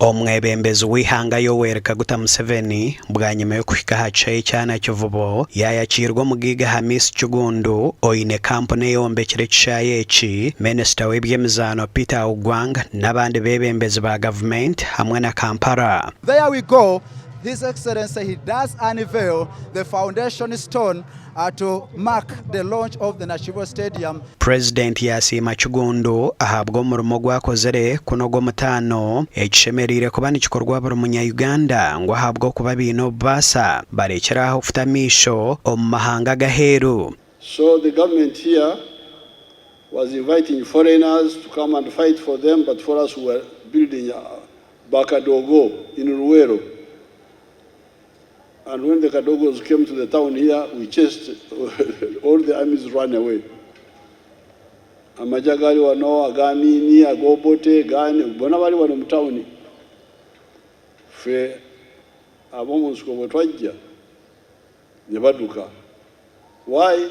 Omwebembezi w'eihanga Yoweri Kaguta Museveni bwanyima y'okuhika aha kishaayi kya Nakivubo yaayakiirwa omugaiga Hamis Kiggundu oine kampuni eyombekire ekishaayi eki, Minisita w'eby'emizaano Peter Ogwang n'abandi beebembezi ba gavumenti hamwe na Kampala. There we go, His Excellency he does unveil the foundation stone to mark the launch of the Nakivubo Stadium. Purezidenti yaasiima Kiggundu ahabw'omurimo ogu akozire kunu ogw'omutaano ekishemereire kuba nikikorwa buri munya Uganda ngu ahabw'okuba baine obubaasa barekyere aho kuta amaisho omu mahanga ag'aheeru. So the government here was inviting foreigners to come and fight for them but for us we were building Bakadogo in Luwero and when the Kadogos came to the town here we chased all the armies ran away. Amagye agaali wano aga Amini, aga Obote, gani bona bali wano mu town. Ffe ab'omu nsiko bwe twajja ne baduka. Why?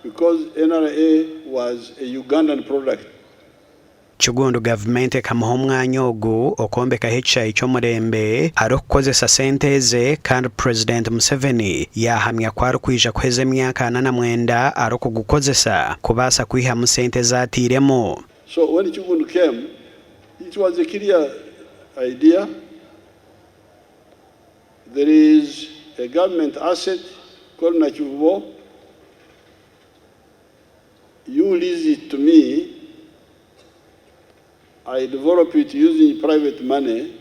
Because NRA was a Ugandan product. Kiggundu gavumenti ekamuha omwanya ogu okwombekaho ekishaayi ky'omurembe arikukozesa sente eze kandi Purezidenti Museveni yaahamya ku arikwija kuheza emyaka 49 arikugukozesa kubaasa kwihamu sente ezi atairemu. So when Kiggundu came, it was a clear idea, there is a government asset called Nakivubo, You lease it to me, I develop it using private money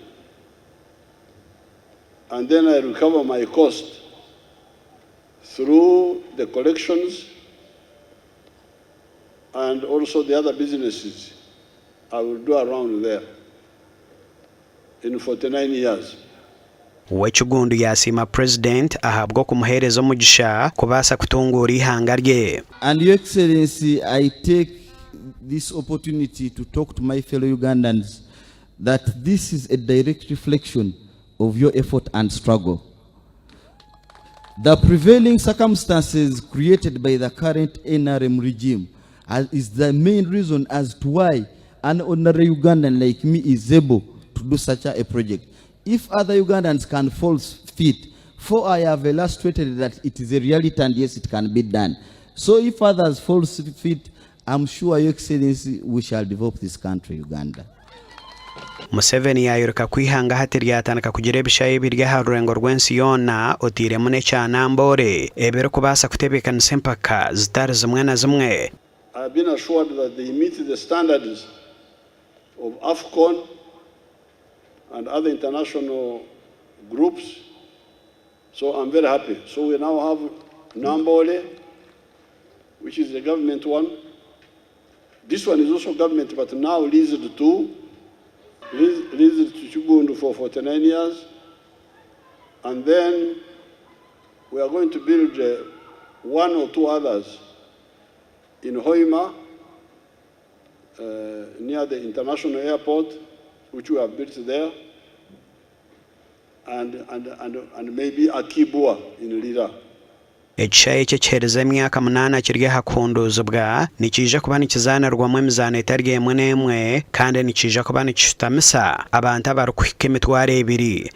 and then I recover my cost through the collections and also the other businesses I will do around there in 49 years. We Kiggundu yaasiima Purezidenti ahabw'okumuheereza omugisha kubaasa kutunguura eihanga rye. And Your Excellency, I take this opportunity to talk to my fellow Ugandans that this is a direct reflection of your effort and struggle. The prevailing circumstances created by the current NRM regime is the main reason as to why an ordinary Ugandan like me is able to do such a project. If other Ugandans can fall feet, for I have illustrated that it is a reality and yes, it can be done. So if others fall feet, I'm sure, Your Excellency, we shall develop this country, Uganda. Museveni yaayoreka ku eihanga hati ryatandika kugira ebishaayi ebiri aha rurengo rw'ensi yoona oteiremu n'ekya Namboole ebirikubaasa kutebeekanisa empaka zitari zimwe na zimwe. I have been assured that they meet the standards of AFCON and other international groups, so I'm very happy. So we now have Namboole, which is the government one. This one is also government, but now leased to leased to Kiggundu for 49 years. And then we are going to build one or two others in Hoima, near the international airport, which we have built there, and, and, and, and maybe Akii-Bua in Lira. Ekishaayi eki ekiherize emyaka munaana kiri aha kuhunduuzibwa nikiija kuba nikizaanirwamu emizaano etari emwe n'emwe kandi nikiija kuba nikishutamisa abantu abarikuhika 2000.